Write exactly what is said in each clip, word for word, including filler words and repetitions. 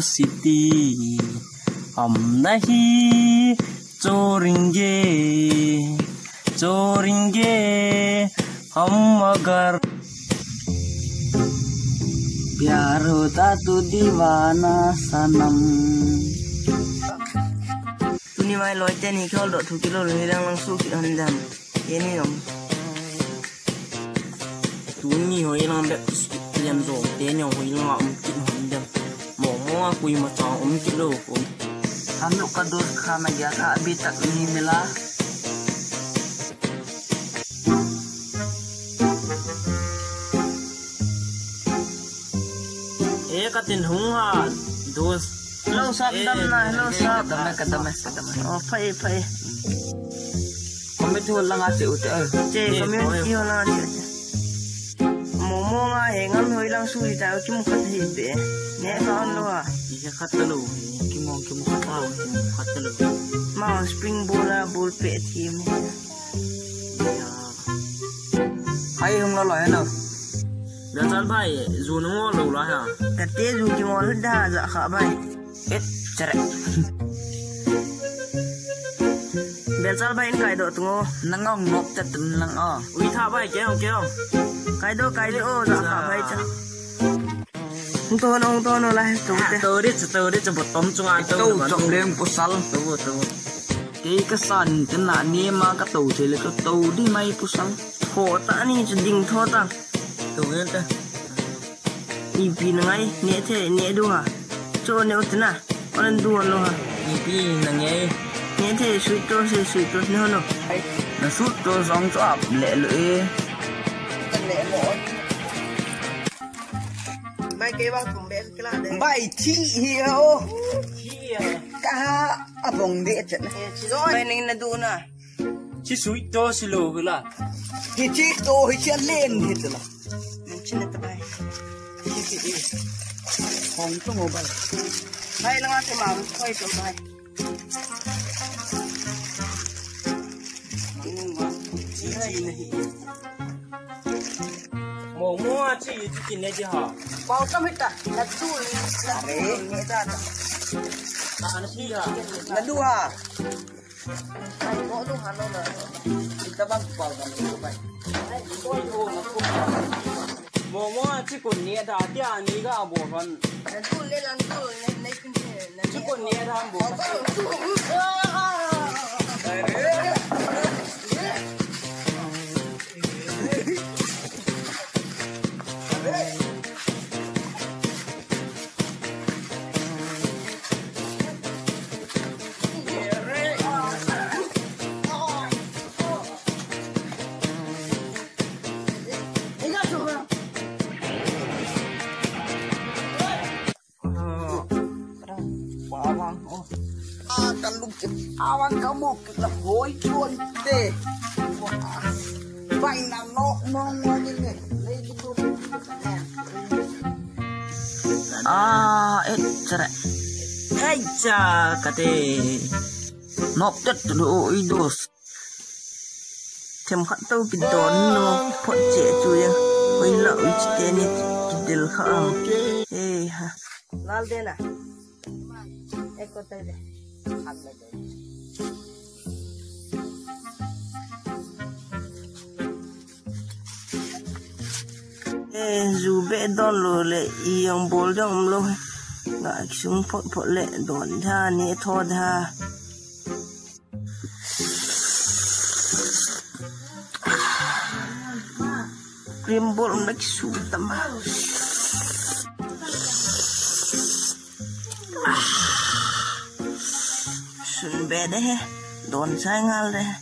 City, हम नहीं छोड़ेंगे, छोड़ेंगे हम मगर प्यार होता तो दीवाना सनम. Tuni mai loi teni khol do thu kilo loi lang lang su ki han dam. Teni nong. Tuni hoi lang bep lem zo teni hoi lang um ki hon dam. Mo mo a kui ma chang um ki lo. Hanu ka dur kha na gya kha abi tak ni mila. E ka tin hung ha. Dos. Hello sap dam na, hello sap. Kadam e, kadam e, kadam e. Oh, phai, phai. Community hall langa che u te. Che, community hall langa che u te. Mo mo nga he ngam hoi lang su hi ta ki mu khat hi pe. Ne ka an lo ha. Ki khat ta lo. Ki mo ki mu khat ta lo. Ki mu khat ta lo. Ma spring ball a ball pe team. Hai hung lo lo he no. Biachal bai, zu nung lo la ha. Kate zu ki mo da za kha bai. Et chere. Biachal bai in kai do tungo. Nangong nok ta tun lang o. Ui tha bai ke ong ke ong. Kai do kai do o za kha bai cha. Hung to no, hung to no la he to te. To ri cha, to ri cha bot tom chunga to. To chop leng pasal. To to. Kei ka san te na ni ma ka to te le ka to di mai pasal. Tho ta ni chu ding tho ta. To nge ta. Ipi na ngai, ne the, ne du ha. Cho ne ut na. Onan du lo ha. Ipi na ngai. Ne the, sui to, se sui to, ne ho no. Na sui to song cho ap le lo e. Ka le lo. Bai ke ba kum be kila de. Bai thi hi o. Thi ya. Ka abong de chet. Bai ning na du na. Chi sui to si lo hula. Hi chi to hi chi len hi tla. Min chin ta bai. Hong to mo bai. Bai la ma te ma ko to bai. Mo mo a chi chi kin ne ji ha. Pau kam hita. Na tu ni. Are. Ne ta ta. Na du ha. Mo mo a chi kun ni da ti a ni ga bo ran. Chi kun ni da bo. Awang, oh. Ah, kalung kit, awang kamu kit la hoi chon te. Bai na no, no, no, ni ne. Ah, et chere. Ei cha kate. Nok tet lo i dos. Themkhat to kidon no phot che chu ya. Hoi la u chi te ni kidel kha a. Ei ha. Lal de na. Eko te de. Eh, zu be don lo le i ong bol dong um lo. Nga sung phot phot le don da ni tho da. Cream bol um le kisu tam a. Sun be de he. Don sai ngal de he.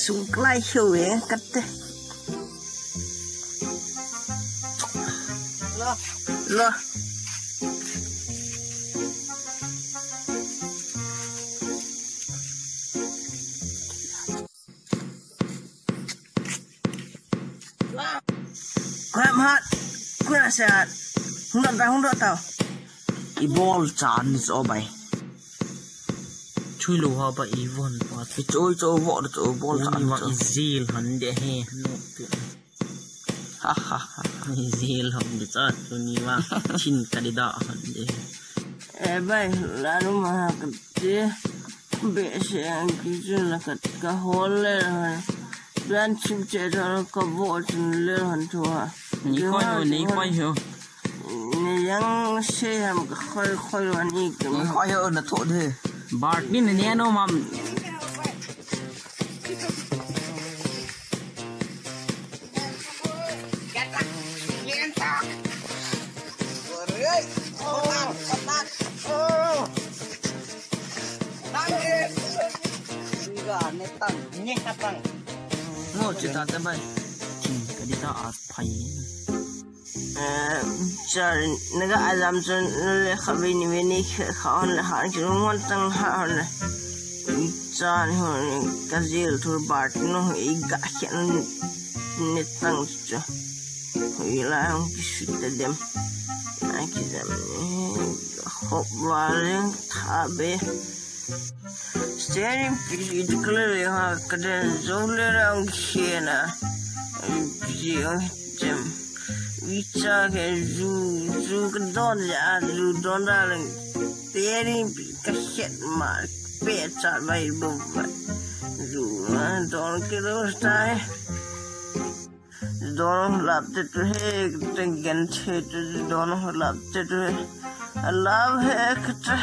Sung klai hiu e, kate. Lo. Lo. Kua mat, kua sat. Hung dot ta, hung dot ta. I bol chance o bai. Thui lou ha ba i von pa. I choi choi vo choi bol sa ni va i zil han de he. No tu. Ha ha ha. I zil han de cha tu ni va. Chin ka di da han de. E bai, la nu ma ha ka ti. Be se ang ki chu la ka ka hol le ha. Plan chim che tho ka vo chun le han thu ha. Ni koi ho, ni koi ho. Ni yang se ham ka khoi khoi lo ni ka. Ni koi ho na tho de. Bart ni ne no mam. Ngo che ta te bai. Chin ka di ta a phai. Eh, char, naga alam chun le kha ve ni ve ni kha hon le han ki ngon tang ha hon le. Chan hon ka zil thur Bart no i ga khen ni tang chu. Hui la hon ki sut te dem. Na ki dem ni hop wa le tha be. Steering pi i dikle le ha ka den zo le rang khena. Pi o jem. Vicha ke zu, zu ka don ja, zu don da le. Steering pi ka khet ma pe cha bai bo ba. Zu na don ke lo stai. Dono lap te tu he, te gen the tu dono lap te tu he. Lap he kata.